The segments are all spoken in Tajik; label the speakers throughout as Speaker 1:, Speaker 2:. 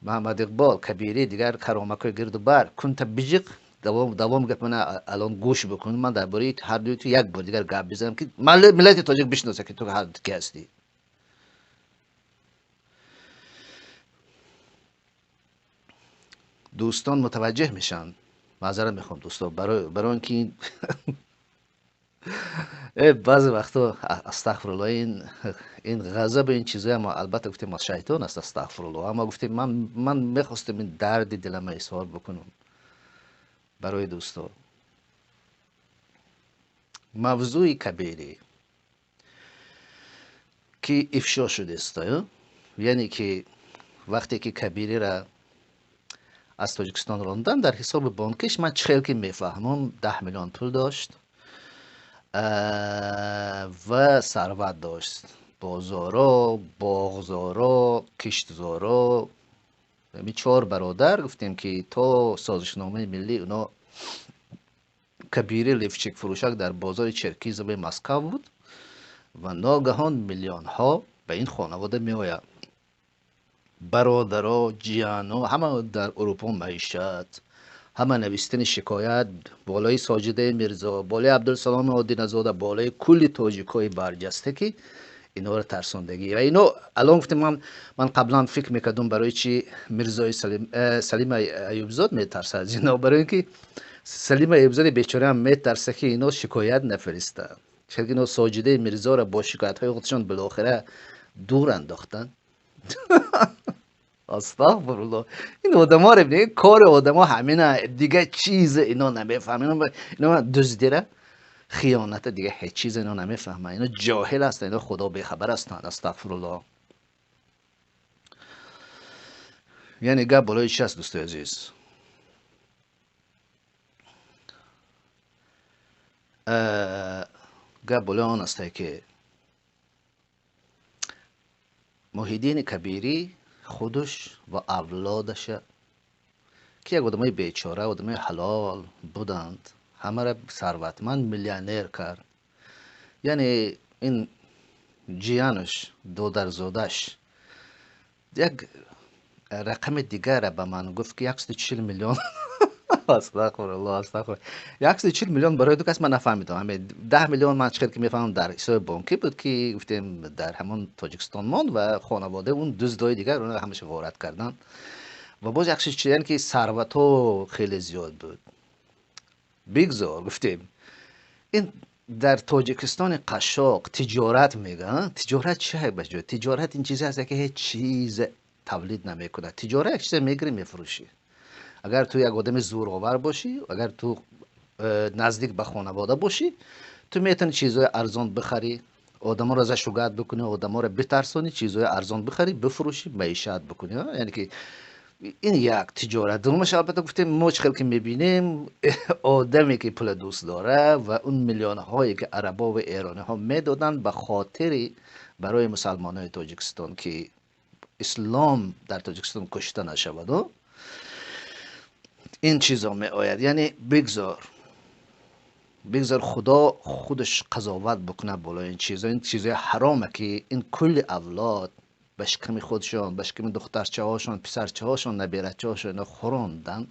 Speaker 1: Муҳаммад Иқбол, Кабирӣ, дигар каромакҳои гирду бар, кунта биҷиқ, давом гап мана алон гӯш бикун. Ман дар бораи ҳар дуи ту як бор дигар гап бизанам, ки миллати тоҷик бишноса, ки ту ҳар ки ҳастӣ. Дӯстон мутаваҷҷеҳ мешаванд. Маъзарат мехоҳам, дӯстон, барои он ки баъзе вақто, астағфирулло, ин ғазаб, ин чизоя мо албатта гуфтем аз шайтон аст, астағфирулло, аммо гуфтем ман мехостем ин дарди дилама изҳор бикунам барои дӯстон. Мавзӯи Кабирӣ ки ифшо шудааст, яъне ки вақте ки Кабириро аз Тоҷикистон рондан, дар ҳисоби бонкиш ман чӣ хел ки мефаҳмам 10 миллион пул дошт ва сарват дошт, бозоро, боғзоро, киштзоро. Ҳамин чор бародар гуфтем ки то созишномаи миллӣ оно Кабири лифчик фурӯшак дар бозори Черкизови Москав буд ва ногаҳон миллионҳо ба ин хонавода меояд. Бародаро, ҷияно ҳама дар Урупо маишат, ҳама навиштани шикоят болои Соҷидаи Мирзо, болои Абдулсаломи Одиназода, болои кулли тоҷикҳои барҷаста, ки инҳоро тарсондагӣ. Ва ино алон гуфтем, ман қаблан фикр мекардам, барои чи Мирзои Салим Аюбзод метарсад аз ино, барои ин ки Салим Аюбзоди бечораам метарса, ки ино шикоят нафиристанд. Чунки ино Соҷидаи Мирзоро бо шикоятҳои худшон билохира дур андохтанд. Астағфирулло, ин одаморо бибинед, кори одамо ҳамина, дига чиз ино намефаҳманд. Ино дуздира, хиёната, дига ҳеҷ чиз ино намефаҳманд. Ино ҷоҳил ҳастанд, ино худо бехабар ҳастанд. Астағфирулло. Яъне гап болои чи аст, дӯстои азиз? Гап болои он аст, ки Муҳиддини Кабирӣ худаш ва авлодаша, ки як одамои бечора, одамои ҳалол буданд, ҳамаро сарватманд, миллионер кард. Яъне ин ҷиянаш, додарзодаш як рақами дигара ба ман гуфт, ки 140 миллион. Астағфирулло, астағфирулло. 140 миллион барои ду кас ман нафаҳмидам. Ҳамин 10 миллион ман чӣ хел ки мефаҳмам дар ҳисоби бонкӣ буд, ки гуфтем дар ҳамон Тоҷикистон монд ва хонаводаи он дуздои дигар онро ҳамаша ғорат карданд. Ва боз 140, яъне ки сарватҳо хеле зиёд буд. Бигзор, гуфтем, ин дар Тоҷикистони қашшоқ тиҷорат мегӯянд. Тиҷорат чи баҷо? Тиҷорат ин чизе аст, ки ҳеҷ чиз тавлид намекунад. Тиҷорат як чизе мегирӣ, мефурӯшӣ. Агар ту як одами зӯровар бошӣ, агар ту наздик ба хонавода бошӣ, ту метавонӣ чизҳои арзон бихарӣ, одаморо зашугат бикунӣ, одаморо битарсонӣ, чизҳои арзон бихарӣ, бифурӯшӣ, маишат бикунӣ. Яъне ки ин як тиҷорат. Дуввумаш, албатта, гуфтем, мо чӣ хел ки мебинем, одаме ки пула дӯст дора ва он миллионҳое ки арабо ва эрониҳо медоданд ба хотири барои мусалмонои Тоҷикистон, ки ислом дар Тоҷикистон кушта нашаваду, ин чизо меояд. Яъне бигзор Худо худаш қазоват бикунад болои ин чизо. Ин чизои ҳароме, ки ин кулли авлод ба шиками худшон, ба шиками духтарчаҳошон, писарчаҳошон, набирачаҳошон ино хӯронданд.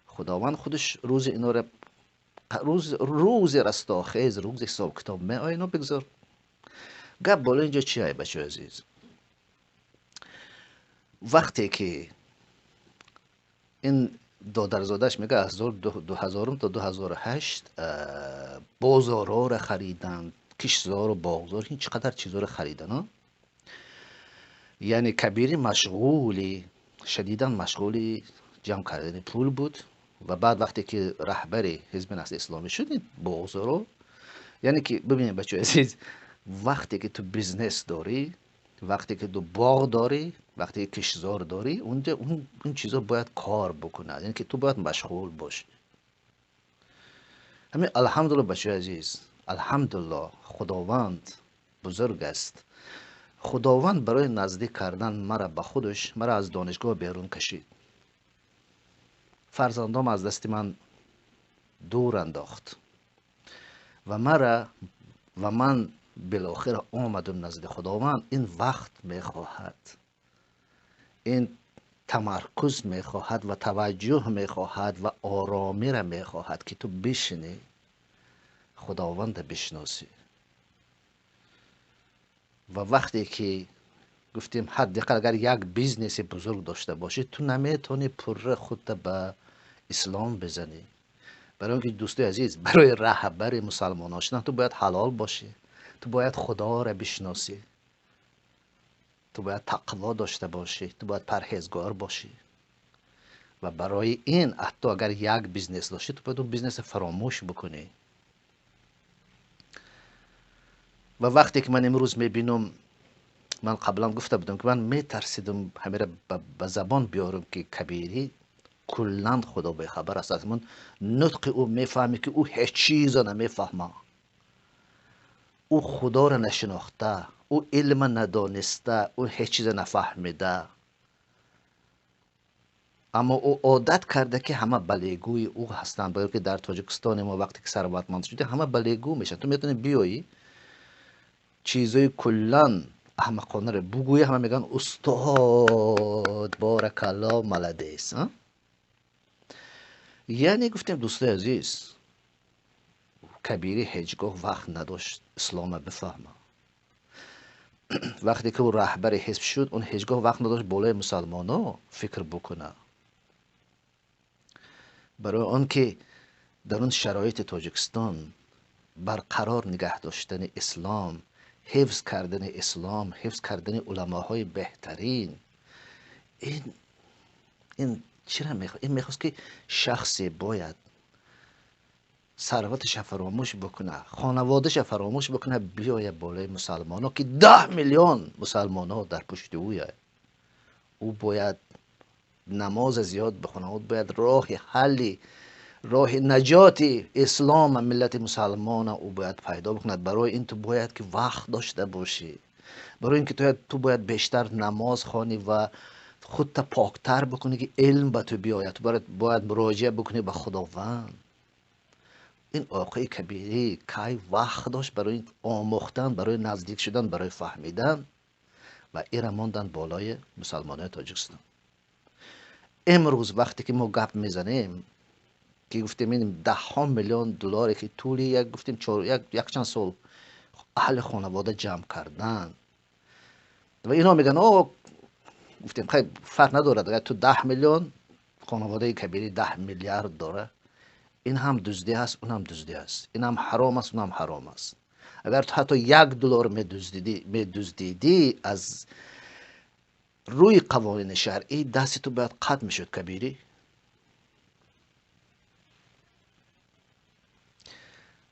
Speaker 1: Худованд худаш рӯзи инора, рӯзи растохез, рӯзи ҳисобкитоб меояд. Ино бигзор. Гап болои инҷо чи ай, бачаҳои азиз? Вақте ки ин додарзодаш мегӯяд, аз 2000 то 2008 бозорҳоро хариданд, киштзору боғзор, ин чӣ қадар чизҳоро хариданд. Яъне Кабири машғули, шадидан машғули ҷамъ кардани пул буд. Ва баъд вақте ки раҳбари ҳизби Наҳзати Исломӣ шуд, ин боғзоро, яъне ки бибинед, бачаҳои азиз, вақте ки ту бизнес дорӣ, вақте ки ту боғ дорӣ, вақте ки киштзор дорӣ, унҷа он чизо бояд кор бикунад, яъне ки ту бояд машғул бошӣ. Ҳамин, алҳамдулилло, бачаҳои азиз, алҳамдулилло, Худованд бузург аст. Худованд барои наздик кардан мара ба худаш мара аз донишгоҳ берун кашид, фарзандом аз дасти ман дур андохт ва мара ва ман билохира омадум назди Худованд. Ин вақт мехоҳад. Ин тамаркуз мехоҳад ва таваҷҷӯҳ мехоҳад ва оромиро мехоҳад, ки ту бишинӣ, Худовандро бишносӣ. Ва вақте ки гуфтем ҳадди ақал агар як бизнеси бузург дошта бошӣ, ту наметавонӣ пурра худро ба ислом бизанӣ. Барои инки дӯстои азиз, барои раҳбари мусалмонон шудан ту бояд ҳалол бошӣ, ту бояд Худоро бишносӣ, ту бояд тақво дошта бошӣ, ту бояд парҳезгор бошӣ. Ва барои ин ҳатто агар як бизнес дошӣ, ту бояд он бизнесро фаромӯш бикунӣ. Ва вақте ки ман имрӯз мебинам, ман қаблан гуфта будам, ки ман метарсидам ҳамеро ба забон биёрам, ки Кабирӣ куллан Худо бехабар аст. Аз ман нутқи ӯ мефаҳмӣ, ки ӯ ҳеҷ чизо намефаҳмад. Ӯ Худоро нашинохта, ӯ илма надониста, ӯ ҳеҷ чизо нафаҳмида. Аммо ӯ одат карда, ки ҳама балегӯи ӯ ҳастанд. Барои ки дар Тоҷикистони мо вақте ки сарватманд шудӣ, ҳама балегӯ мешаванд. Ту метавонӣ биёӣ чизои куллан аҳмақонаро бугӯӣ, ҳама мегӯянд устод, баракалло, молодец. Яъне гуфтем, дӯстои азиз, Кабирӣ ҳеҷ гоҳ вақт надошт ислома бифаҳма. Вақте ки ӯ раҳбари ҳизб шуд, он ҳеҷ гоҳ вақт надошт болои мусалмоно фикр бикуна. Барои он ки дар он шароити Тоҷикистон барқарор нигаҳ доштани ислом, ҳифз кардани ислом, ҳифз кардани уламоҳои беҳтарин, ин чира мехоҳад? Ин мехост, ки шахсе бояд сарваташа фаромӯш бикуна, хонаводаша фаромӯш бикуна, биёяд болои мусалмоно, ки 10 миллион мусалмоно дар пушти ӯя. Ӯ бояд намоза зиёд бихонад, ӯ бояд роҳи ҳалли, роҳи наҷоти ислом, миллати мусалмона ӯ бояд пайдо бикунад. Барои ин ту бояд ки вақт дошта бошӣ, барои ин ки ту бояд бештар намоз хонӣ ва худта поктар бикунӣ, ки илм ба ту биёяд. Ту бояд муроҷиа бикунӣ ба Худованд. Ин оқои Кабирӣ кай вақт дошт барои омӯхтан, барои наздик шудан, барои фаҳмидан? Ва ира монданд болои мусалмонои Тоҷикистон. Имрӯз вақте ки мо гап мезанем, ки гуфтем ин даҳҳо миллион долларе, ки тӯли як гуфтем якчанд сол аҳли хонавода ҷамъ кардан, ва ино мегӯянд, о гуфтем, хай, фарқ надорад, агар ту 10 миллион, хонаводаи Кабирӣ 10 миллиард дора, ин ҳам дуздӣ аст, он ҳам дуздӣ аст, ин ҳам ҳаром аст, он ҳам ҳаром аст. Агар ту ҳатто 1 доллар медуздидӣ, аз рӯи қавонини шаръӣ дасти ту бояд қатъ мешуд, Кабирӣ.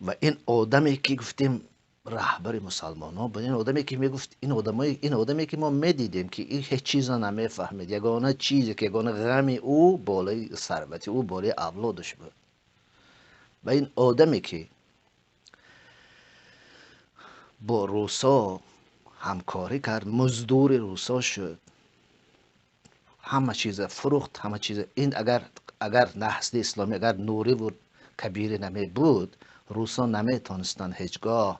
Speaker 1: Ва ин одаме, ки гуфтем раҳбари мусалмонон буд, ин одаме, ки мегуфт, ин одаме, ки мо медидем, ки ин ҳеҷ чиза намефаҳмид, ягона чизе ки, ягона ғами ӯ болои сарвати ӯ, болои авлодаш буд. Ва ин одаме, ки бо русо ҳамкорӣ кард, муздури русо шуд, ҳама чиза фурӯхт, ҳама чиза. Ин агар Наҳзати Исломӣ, агар Нуриву Кабирӣ намебуд, русо наметонистанд ҳеҷ гоҳ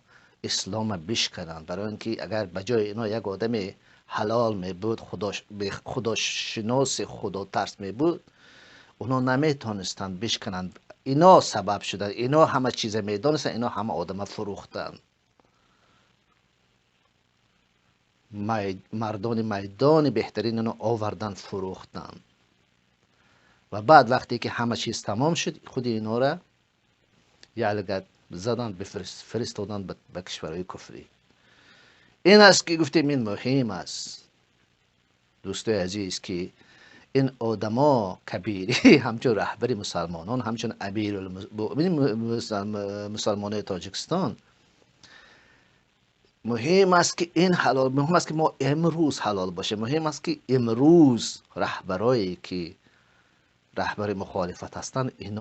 Speaker 1: ислома бишкананд. Барои ин ки агар ба ҷои ино як одами ҳалол мебуд, худошиноси, худотарс мебуд, онҳо наметонистанд бишкананд. Ино сабаб шуданд, ино ҳама чиза медонистанд, ино ҳама одама фурӯхтанд. Мардони майдони беҳтарин ино овардан, фурӯхтанд. Ва баъд вақте ки ҳама чиз тамом шуд, худи инора ялгат заданд, фиристоданд ба кишварҳои куфрӣ. Ин аст, ки гуфтем, ин муҳим аст, дӯстои азиз, ки ин одамо, Кабирӣ ҳамчун раҳбари мусалмонон, ҳамчун амирулмӯъминин мусалмонои Тоҷикистон, муҳим аст, ки ин ҳалол, муҳим аст, ки мо имрӯз ҳалол бошем, муҳим аст, ки имрӯз раҳбарое, ки раҳбари мухолифат ҳастанд, ино